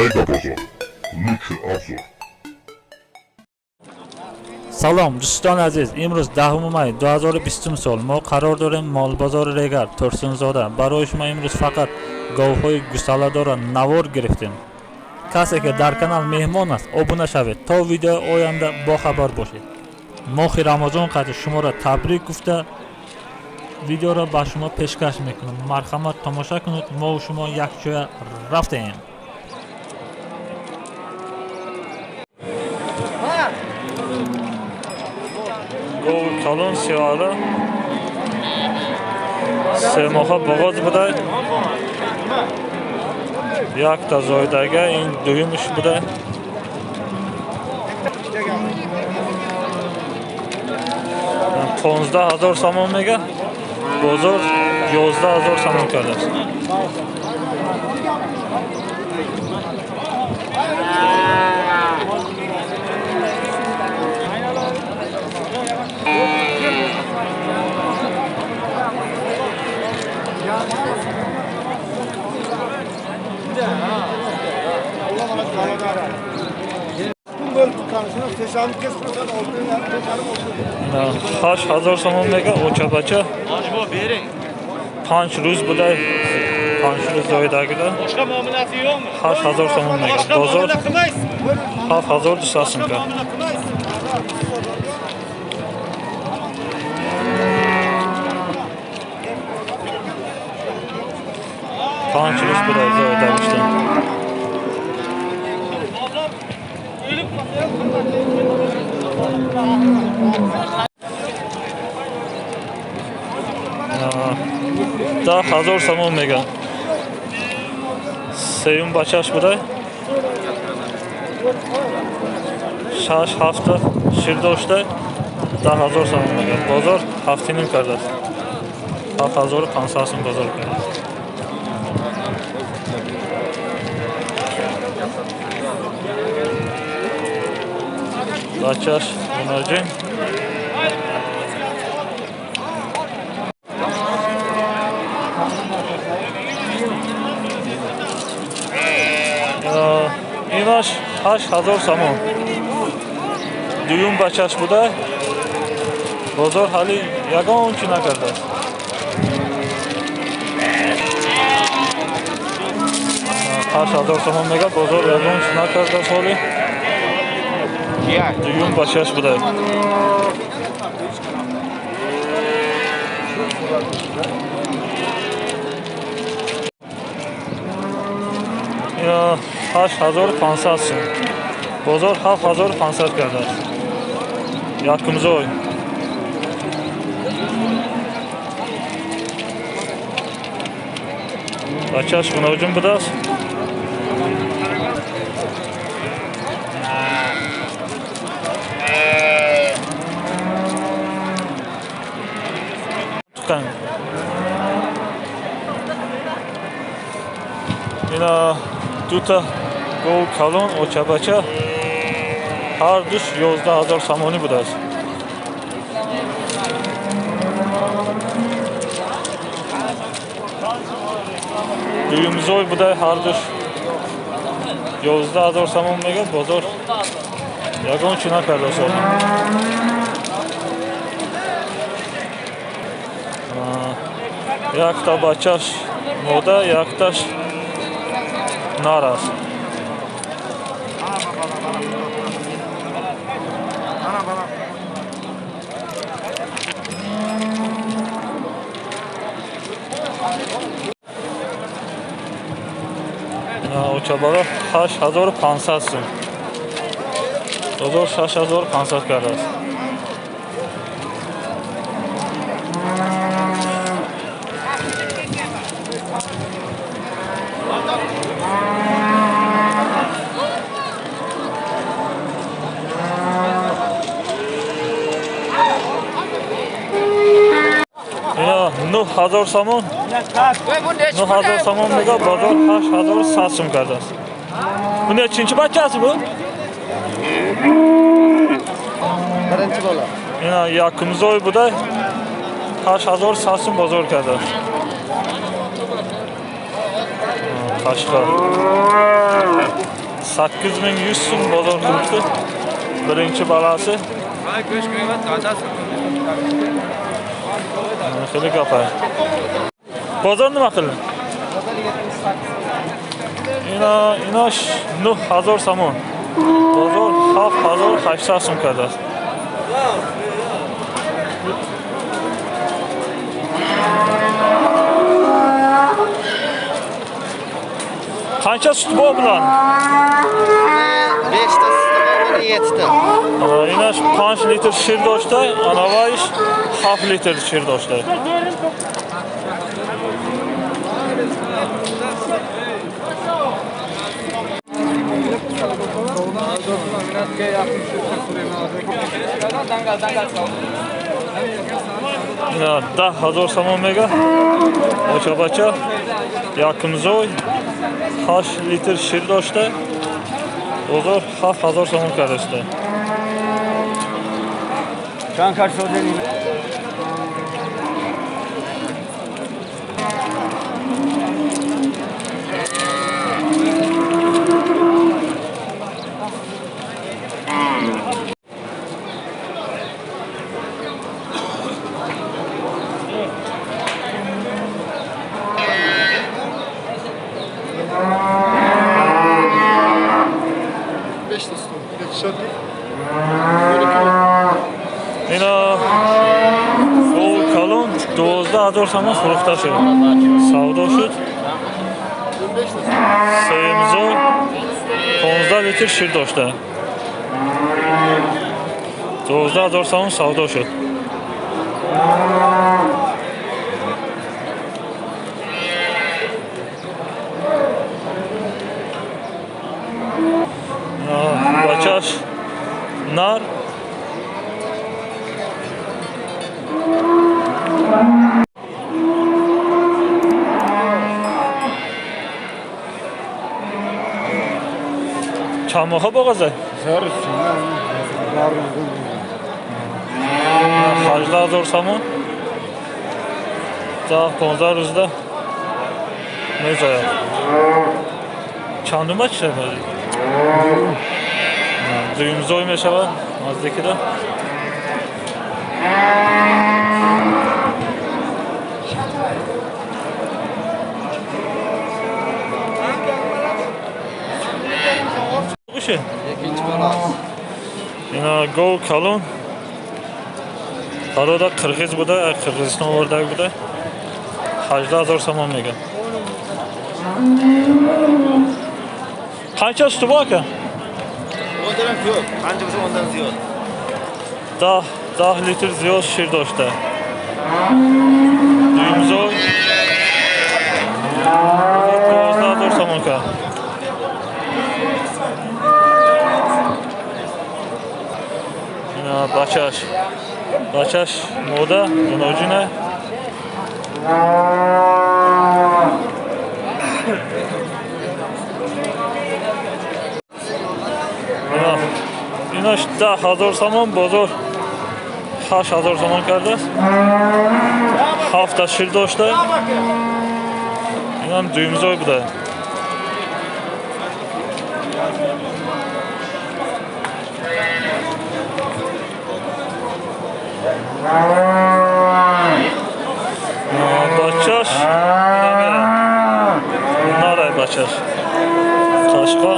Мега Бозор. Лучший обзор. Салом, дӯстони азиз. Имрӯз 10 май 2020 сол мо қарор дорем молбозори Регар, Турсунзода. Барои шумо имрӯз фақат говҳои гусаладорро навор гирифтем. Касе ки дар канал меҳмон аст, обуна шавед, то видеои оянда бохабар бошед. Моҳи Рамазон қадр шуморо табрик гуфта, видеоро ба шумо пешкаш мекунам. Марҳамат, тамоша кунед. Мо шумо якҷоя рафтем. Гови калон сиёҳала 3 моҳа боғоз буда, якта зоидага, ин дуюмиш буда. 15 000 сомон мега, бозор 11 000 сомон кардааст. 8000 сомон мега, очабача 5 рӯз буда, 5 рӯз зоидагида, 8000 сомон мега, бозор 7200 сум кард. 5 рӯз буда зоидагишта. 10 000 сомон мега, сеюм бачаш буда, 6 ҳафта шир дошта, 10 000 сомон мега, бозор 7,5 кардааст, 7500 сум бозор кардааст. Бачаш мунаҷим. Инаш 8000 сомон, дуюм бачаш буда, бозор ҳали ягон чӣ накардааст. 8000 сомон мега, бозор ягон чӣ накардааст ҳоли, дуюм бачаш буда. 8500 сум, бозор 7500 кардааст. Якумзой. Бачаш гуноҷун будааст. Туқан ина дута гов калон очабача, ҳар душ 11 000 сомонӣ будааст. Дуюмзой буда, ҳар душ 11 000 сомон мега, бозор ягон чӣ накардааст. Якта бачаш мода, якташ нар аст. Очабара 8500 сум, бозор 6500 кардааст. 9000 сомон, 9000 сомон мега, бозор 8100 сум кардааст. Бу нечинчи бачаси бу? Birinchi bola. Ина якумзой буда, 8100 сум бозор кардааст. Қашқар. 8100 so'm bozor qilibdi. Birinchi balasi. Xeli gapar. Bozor nima qildi? Ина 9000 сомон. Бозор 7800 сом кардааст. Qancha sut bor bular? 5 ta suti bor, buni 7 ta. Ина 5 litr shir doshda, anavayish 7 litr shir doshda. Ина 10000 сомон мега. Оча-бача якумзой 8 литр шир дошта. Бозор 7000 сомон кардааст. Чанд каш шудем? Ина гов калон 12000 сомон фурӯхта шуд. Савдо шуд. Сеюмзой 15 литр шир дошта. 12000 сомон савдо шуд. Бачаш нар чанд моҳа боғаза? 18000 сомон. 10-15 рӯзда мезояд. Чандума чӣ шавад? Дуюмзой мешавад наздикида. Ина гов калон парода қирғиз буда, Қирғизистон овардаг буда. 18000 сомон мегӯяд. Қанча сути бо ака? Ondan ko'p, qancha bo'lsa ondan ziyod. 10 litr ziyod shir doshda. Дуюмзой 12000 сомон кард. Ина бачаш. Бачаш мода, дуноҷина. Инаш 10000 сомон, бозор 8000 сомон кардааст. 7 та шир дошта. Инам дуюмзой буда. Бачаш нарай бачаш. Қашқа.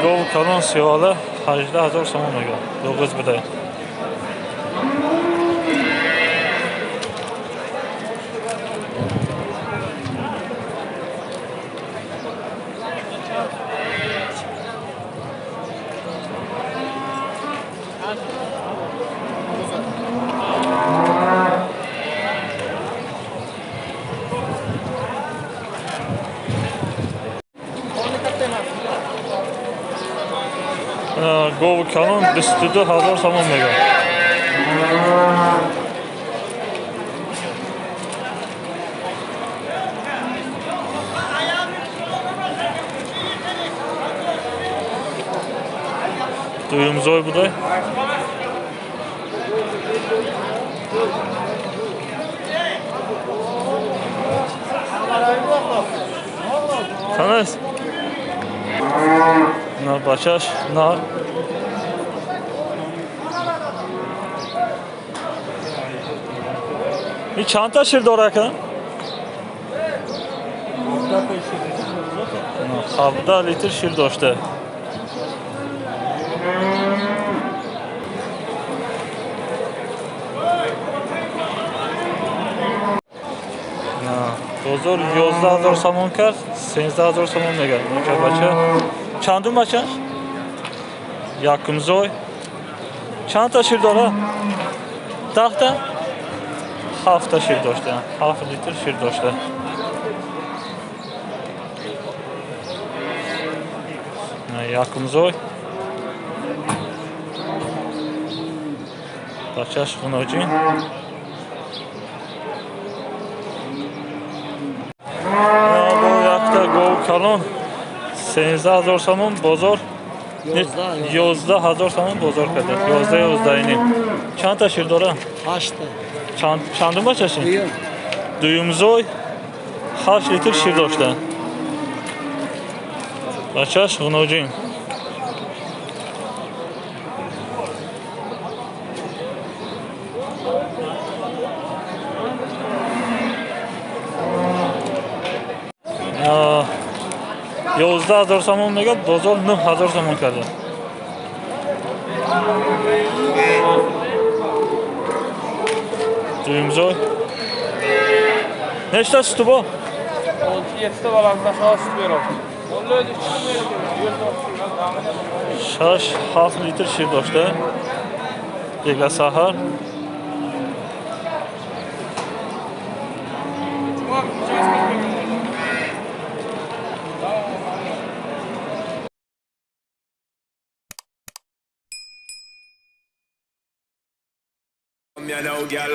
Гов калон сиёҳала 18000 сомон мегӯяд. Дуғиз буда. Гов калон 22000 сомон мегӯяд. Дуюмзой буда. Танас? На бачаш, на. И чанд та шир дора ака? 17 литр шир дошта. Бозор 11 000 сомон кард, 13 000 сомон мегӯяд. Бача чандум бачаш? Якумзой. Чандта шир дора? 10 та? Ҳафта шир дошта, 7 литр шир дошта. Якумзой, бачаш ғуноҷин. Бо якта гов калон 13 000 сомон бозор, 11 000 сомон бозор карда, 11, 11,5. Чандта шир дора? Ҳашта. Чандум бачаши? Дуюмзой, 8 литр шир дошта. Бачаш ғуноҷин. 11 000 сомон мегӯяд, бозор 9000 сомон карда. Дуюмзой. Нечта суту бо? Yettita balamizdan hozir sut beryapti. 6-7 литр шир дошта. Бега саҳар. You know, girl.